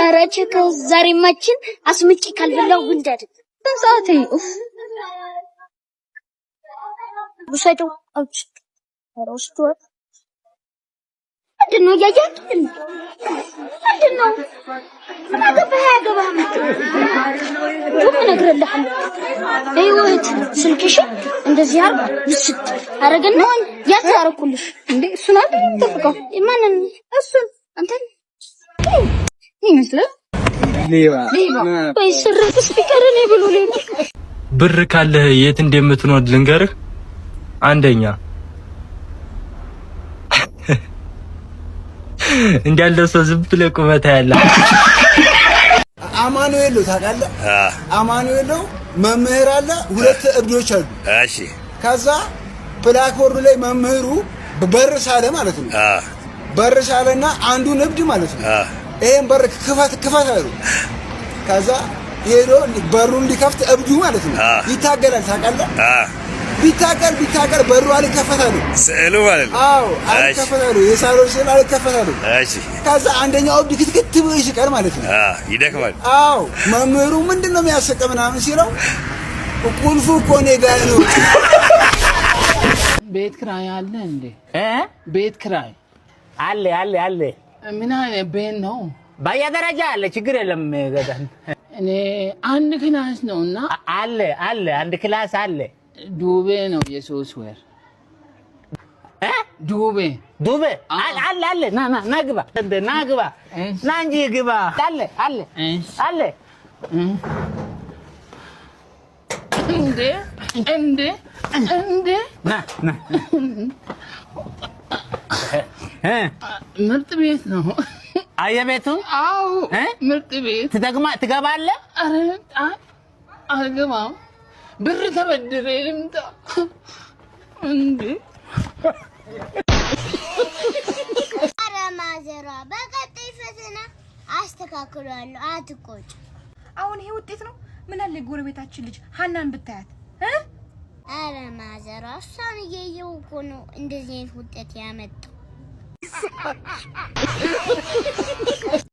ኧረ ዛሬማችን አስምጬ ካልበላው ወንድ አይደለም። ሰዓት ኡፍ ውሰደው። አውጭ። ኧረ ወስዷል። ምንድን ነው እያየህ? ምንድን ነው? ምን አገባህ? አያገባህም። እንደውም እነግርልሃለሁ። ይኸው እህት ስልክሽን እንደዚህ አርግ ውስጥ አረግና ያዝ አረኩልሽ። እንዴ፣ እሱን አይደል የምጠብቀው? ማንን? እሱን። አንተን? ይመስላል። ሌባ። ወይ ስርቅ speaker እኔ ብሎ ሌባ። ብር ካለህ የት እንደምትኖር ልንገርህ። አንደኛ እንዳለ ሰው ዝም ብለህ ቁመህ ታያለህ። አማኑኤል ነው ታውቃለህ? አማኑኤል ነው መምህር አለ፣ ሁለት እብዶች አሉ። ከዛ blackboard ኡ ላይ መምህሩ በር ሳለ ማለት ነው። በር ሳለና አንዱን እብድ ማለት ነው ይሄን በር ክፈት ክፈት አሉ። ከዛ ሄዶ በሩን ሊከፍት እብዱ ማለት ነው ይታገላል ታውቃለህ? ቢታገል ቢታገል በሩ አልከፈት አሉ። ስዕሉ ማለት ነው። አዎ፣ አልከፈት አሉ። የሳሎን ስዕል አልከፈት አሉ። ከዛ አንደኛው እብድ ክትክት ብሎ ይስቃል ማለት ነው። ይደክማል። አዎ፣ መምህሩ ምንድን ነው የሚያስቅ ምናምን ሲለው ቁልፉ እኮ እኔ ጋር ነው። ቤት ክራይ አለ እንዴ? እ? ቤት ክራይ። አለ አለ አለ። ምን አይነት ቤት ነው? በየደረጃ አለ፣ ችግር የለም። ገዛን። እኔ አንድ class ነው እና አለ አለ፣ አንድ class አለ። ዱቤ ነው የ3 ወር። እ? ዱቤ። ዱቤ አለ አለ አለ። ና ና ና ግባ እንደ ና ግባ። እሺ። ና እንጂ ግባ። አለ አለ። እሺ። አለ። እንዴ እንዴ እንዴ! ና ና እ። ምርጥ ቤት ነው። አየህ ቤቱን? አዎ። እ? ምርጥ ቤት። ትደግማ ትገባለህ? ኧረ አልገባም። ብር ተበድሬ ልምጣ እንዴ። ኧረ ማዘሯ፣ በቀጣይ ፈተና አስተካክሏለሁ፣ አትቆጭ። አሁን ይሄ ውጤት ነው። ምን አለ የጎረቤታችን ልጅ ሀናን ብታያት እ? ኧረ ማዘሯ፣ እሷን እየየው እኮ ነው እንደዚህ አይነት ውጤት ያመጣው።